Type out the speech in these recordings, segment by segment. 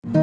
Dili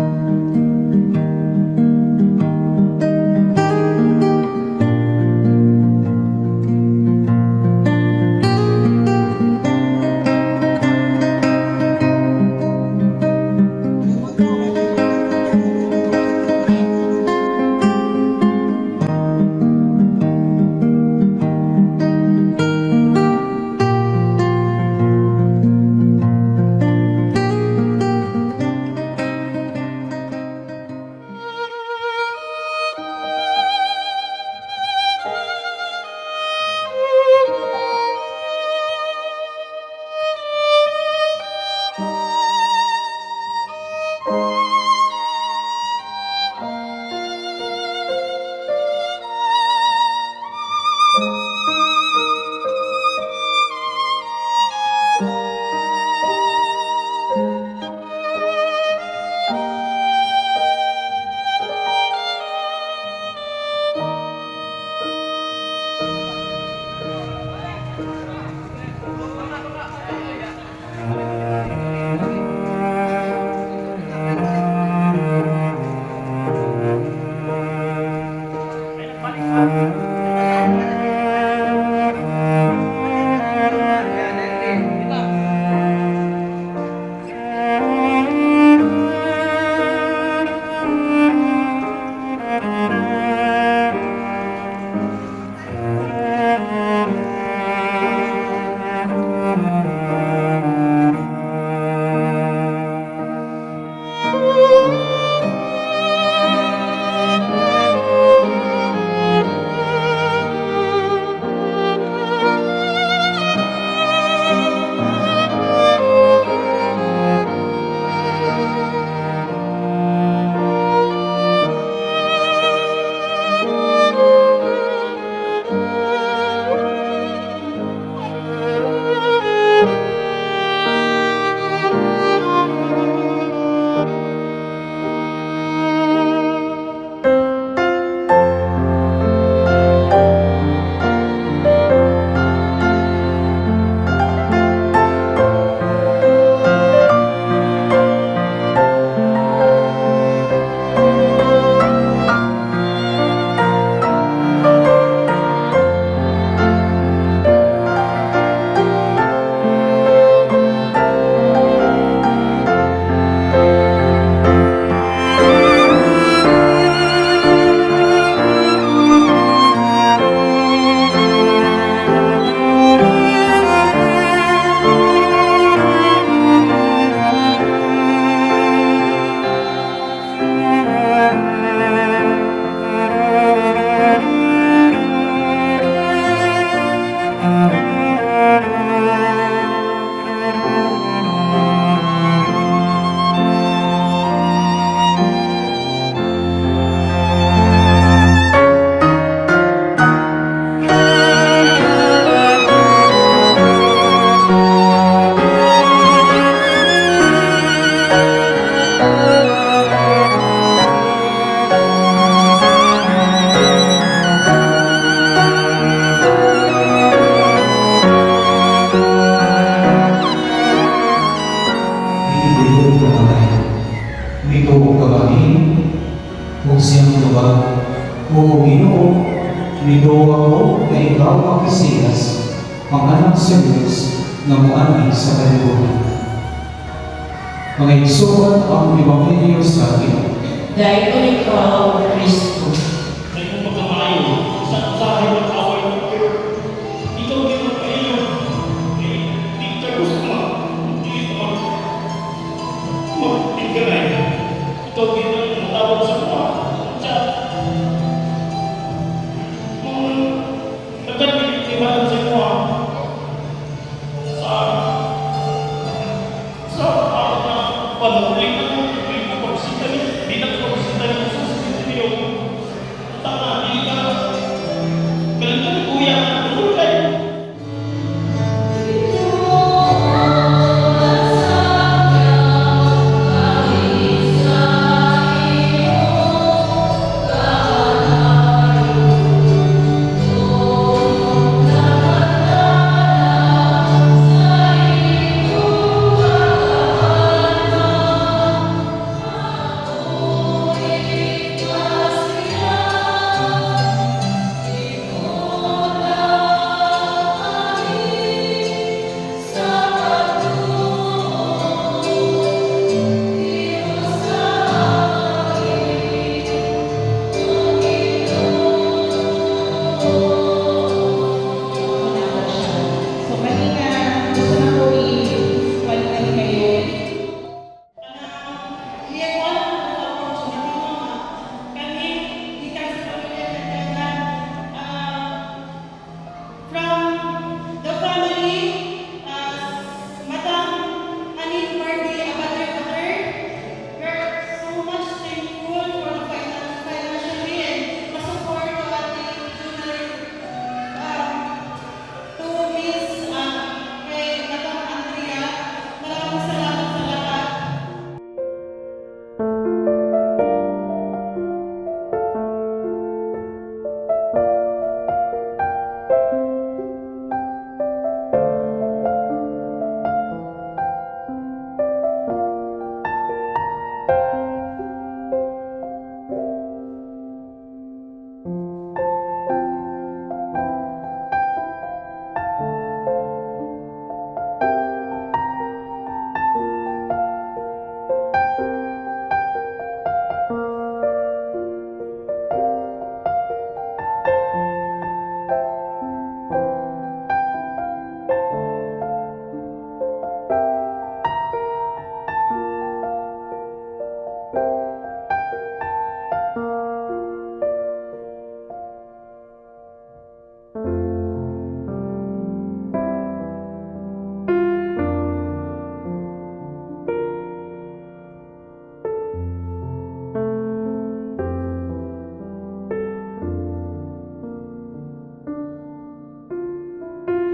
ka. Mituo ka ba niini? Ug siyang nitubag, "Oo, Ginoo, mituo ako nga ikaw ang Mesiyas, ang Anak sa Dios nga moanhi sa kalibutan." Mga igsoon, ang Ebanghelyo sa Ginoo. Dayon ikaw, Kristo. Sa imong pagkamaayo, sa usahay mag-away mo. Ikaw din ang kaiyo. Eh, di ka gusto ma. Di ka magtinggalay. Ikaw din ang matawag sa mga. Sa mga nagkatibalan sa mga sa araw na panuling na mo, hindi mo pagsita ni, di na pagsita ni Jesus, hindi niyo. Tama, di ka, kailan ka kuya, tungkol kayo. Giekuan ko ang opportunity mo nga kami gikan sa pamilya Katagan from the family Madam Anin Marty Abater Bater. We're so much thankful for the financially and the support to Ate Junay, to Miss kay Madam Andrea. Maraming salamat sa lahat.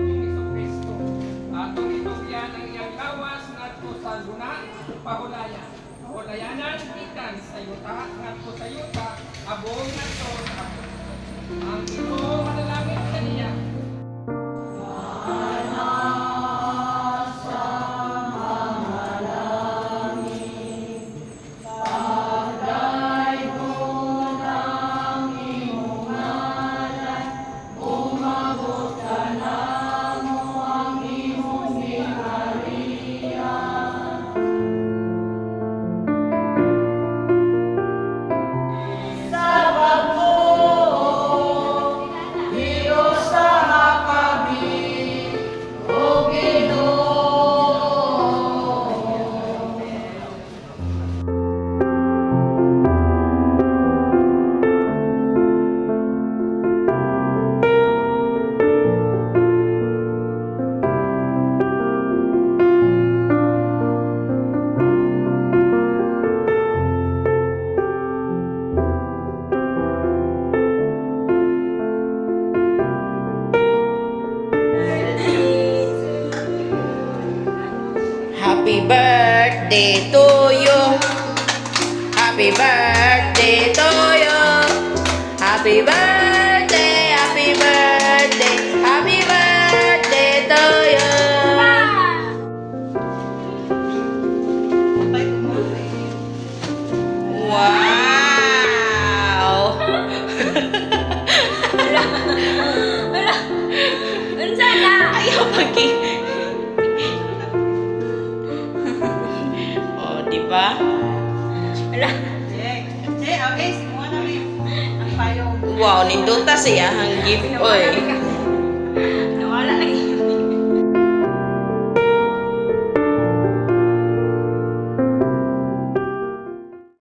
Hesus Kristo. Atong itugyan ang iyang lawas ngadto sa luna, pahulayan. Pahulayanan gikan sa yuta ngadto sa yuta, abong ngadto sa abong. Ang Ginoo manalangin kaniya. Sa pagtuo, giusaha kami, o Ginoo. Happy birthday to you. Happy birthday to you. Happy birthday, happy birthday, happy birthday to you. Wow! Unsa na? Ayaw pagi. Oh, di ba? Wala. Che, okay, simuha na rin ang payong. Wow, nindota siya ang gift oy.